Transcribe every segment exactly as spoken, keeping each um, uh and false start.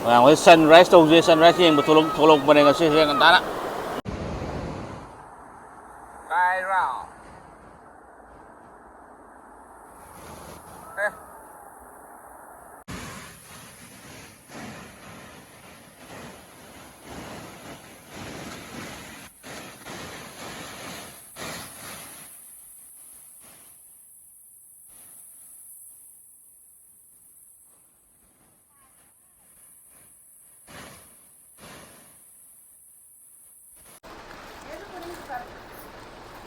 ꯃꯌꯥꯝ ꯍꯣꯏ ꯁꯟꯔꯥꯏꯁ ꯇꯧꯁꯦ, ꯁꯟꯔꯥꯏꯁ ꯌꯦꯡꯕ ꯊꯣꯛꯂꯛ-, ꯊꯣꯛꯂꯛꯄꯅꯦ ꯉꯁꯤꯁꯦ ꯉꯟꯇꯥꯅ꯫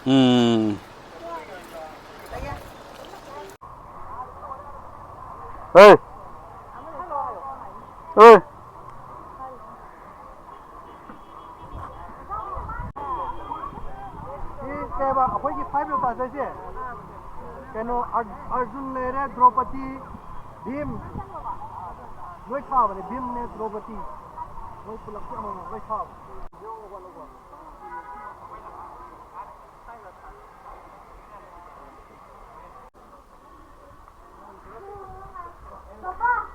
ꯎꯝ꯫ ꯍꯦ꯫ ꯍꯦ꯫ ꯁꯤ ꯀꯩꯕ ꯑꯩꯈꯣꯏꯒꯤ five lotus ꯍꯥꯏꯁꯦ? ꯀꯩꯅꯣ, ꯑꯔ-, ꯑꯔꯖꯨꯟ ꯂꯩꯔꯦ, ꯗ꯭ꯔꯧꯄꯗꯤ, ꯚꯤꯝ꯫ ꯂꯣꯏ ꯊꯥꯕꯅꯦ, ꯚꯤꯝꯅꯦ, ꯗ꯭ꯔꯧꯄꯗꯤ꯫ ꯃꯣꯏ ꯄꯨꯂꯞꯀꯤ ꯑꯃꯃꯝ ꯂꯣꯏ ꯊꯥꯕ꯫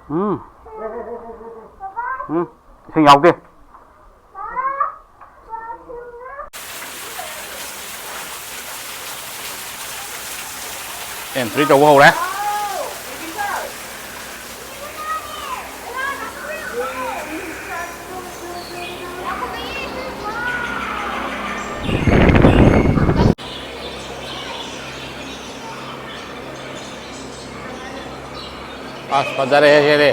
ꯎꯝ꯫ ꯎꯝ꯫ ꯏꯁꯤꯡ ꯌꯥꯎꯗꯦ꯫ Entry ꯇꯧꯕ ꯍꯧꯔꯦ꯫ ꯑꯁ, ꯐꯖꯔꯦꯍꯦ ꯁꯤꯗꯤ꯫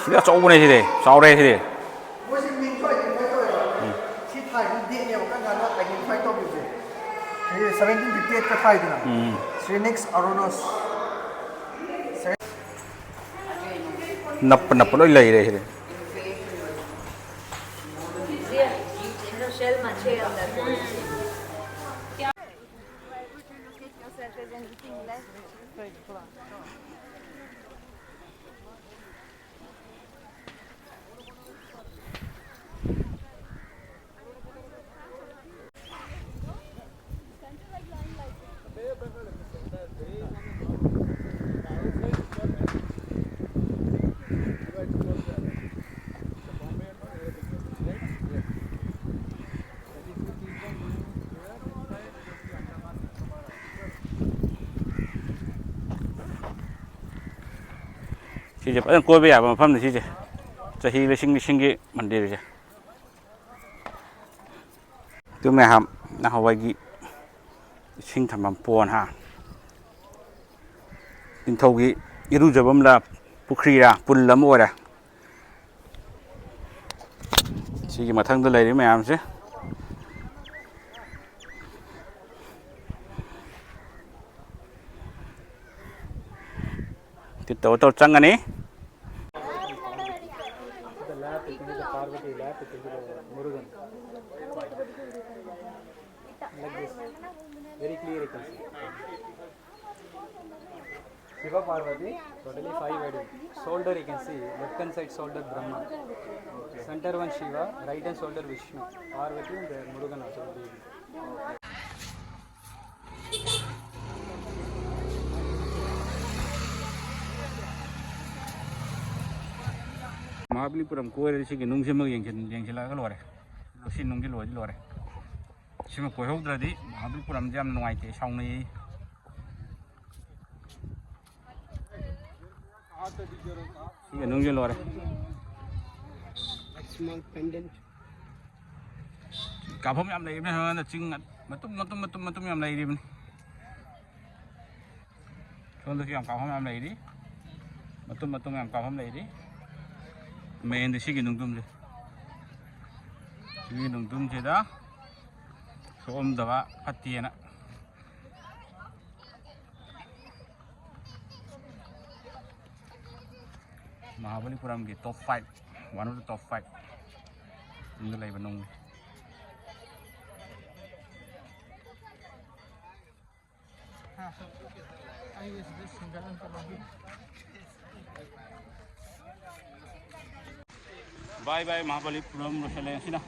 ꯁꯤꯗꯤ ꯑꯆꯧꯕꯅꯦ ꯁꯤꯗꯤ, ꯆꯥꯎꯔꯦ ꯁꯤꯗꯤ꯫ ꯃꯣꯏꯁꯦ ꯃꯤꯡꯁꯨ identify ꯇꯧꯋꯦꯕ꯫ ꯎꯝ꯫ ꯁꯤ ꯊꯥꯏꯁꯤ date ꯅꯦꯕ ꯀꯔꯝ ꯀꯥꯟꯗ identify ꯇꯧꯈꯤꯕꯁꯦ꯫ ꯁꯤ seventeen fifty eight ꯇ ꯊꯥꯏꯗꯅ꯫ ꯎꯝ꯫ Phoenix Aronos꯫ ꯅꯞꯄ ꯅꯞꯄ ꯂꯣꯏ ꯂꯩꯔꯦ ꯁꯤꯗꯤ꯫ Shell ꯃꯥꯟ ꯁꯦ ꯌꯥꯝꯅ꯫ ꯁꯤꯁꯦ ꯐꯖꯅ ꯀꯣꯏꯕ ꯌꯥꯕ ꯃꯐꯝꯅꯤ ꯁꯤꯁꯦ꯫ ꯆꯍꯤ ꯂꯤꯁꯤꯡ ꯂꯤꯁꯤꯡꯒꯤ ꯃꯟꯗꯤꯔꯁꯦ꯫ ꯑꯗꯨ ꯃꯌꯥꯝ ꯅꯍꯥꯟꯋꯥꯏꯒꯤ ꯏꯁꯤꯡ ꯊꯝꯐꯝ ꯄꯣꯟ ꯍꯥ꯫ ꯅꯤꯡꯊꯧꯒꯤ ꯏꯔꯨꯖꯐꯝꯂ ꯄꯨꯈ꯭ꯔꯤꯔ ꯄꯨꯜ ꯑꯃ ꯑꯣꯏꯔꯦ꯫ ꯁꯤꯒꯤ ꯃꯊꯪꯗ ꯂꯩꯔꯤꯕ ꯃꯌꯥꯝꯁꯦ꯫ ꯇꯧꯔ ꯇꯧꯔ ꯆꯪꯒꯅꯤ꯫ Very clear, you can see. Shiva Parvati, totally five headed. Shoulder, you can see, left hand side shoulder Brahma. Center one Shiva, right hand shoulder Vishnu. Parvati and Murugan also will be. ꯃꯍꯥꯕꯂꯤꯄꯨꯔꯝ ꯀꯣꯏꯔꯗꯤ ꯁꯤꯒꯤ ꯅꯨꯡꯁꯤꯃꯒ ꯌꯦꯡꯁꯤꯜ-, ꯌꯦꯡꯁꯤꯜꯂꯛꯑꯒ ꯂꯣꯏꯔꯦ꯫ ꯁꯤ ꯅꯨꯡꯗꯤ ꯂꯣꯏꯗꯤ ꯂꯣꯏꯔꯦ꯫ ꯁꯤꯃ ꯀꯣꯏꯍꯧꯗ꯭ꯔꯗꯤ ꯃꯍꯥꯕꯂꯤꯄꯨꯔꯝꯁꯦ ꯌꯥꯝ ꯅꯨꯡꯉꯥꯏꯇꯦ, ꯁꯥꯎꯅꯩꯌꯦ꯫ ꯁꯤꯒ ꯅꯨꯡꯁꯦ ꯂꯣꯏꯔꯦ꯫ Small pendant. ꯀꯥꯐꯝ ꯌꯥꯝ ꯂꯩꯔꯤꯕꯅꯤ, ꯁꯣꯝꯗ ꯆꯤꯡ ꯃꯇꯨꯝ, ꯃꯇꯨꯝ, ꯃꯇꯨꯝ, ꯃꯇꯨꯝ ꯌꯥꯝ ꯂꯩꯔꯤꯕꯅꯤ꯫ ꯁꯣꯝꯗꯁꯨ ꯌꯥꯝ ꯀꯥꯐꯝ ꯌꯥꯝ ꯂꯩꯔꯤ꯫ ꯃꯇꯨꯝ, ꯃꯇꯨꯝ ꯌꯥꯝ ꯀꯥꯐꯝ ꯂꯩꯔꯤ꯫ Main ꯗꯤ ꯁꯤꯒꯤ ꯅꯨꯡꯗꯨꯝꯁꯦ꯫ ꯁꯤꯒꯤ ꯅꯨꯡꯗꯨꯝꯁꯤꯗ ꯁꯣꯛꯑꯝꯗꯕ ꯐꯠꯇꯦꯅ꯫ ꯃꯍꯥꯕꯂꯤꯄꯨꯔꯝꯒꯤ top five, one of the top five ꯗ ꯂꯩꯕ ꯅꯨꯡꯅꯤ꯫ ꯕꯥꯏ ꯕꯥꯏ ꯃꯍꯥꯕꯂꯤꯄꯨꯔꯝ ꯂꯣꯏꯁꯤꯜꯂꯦ ꯑꯁꯤꯅ꯫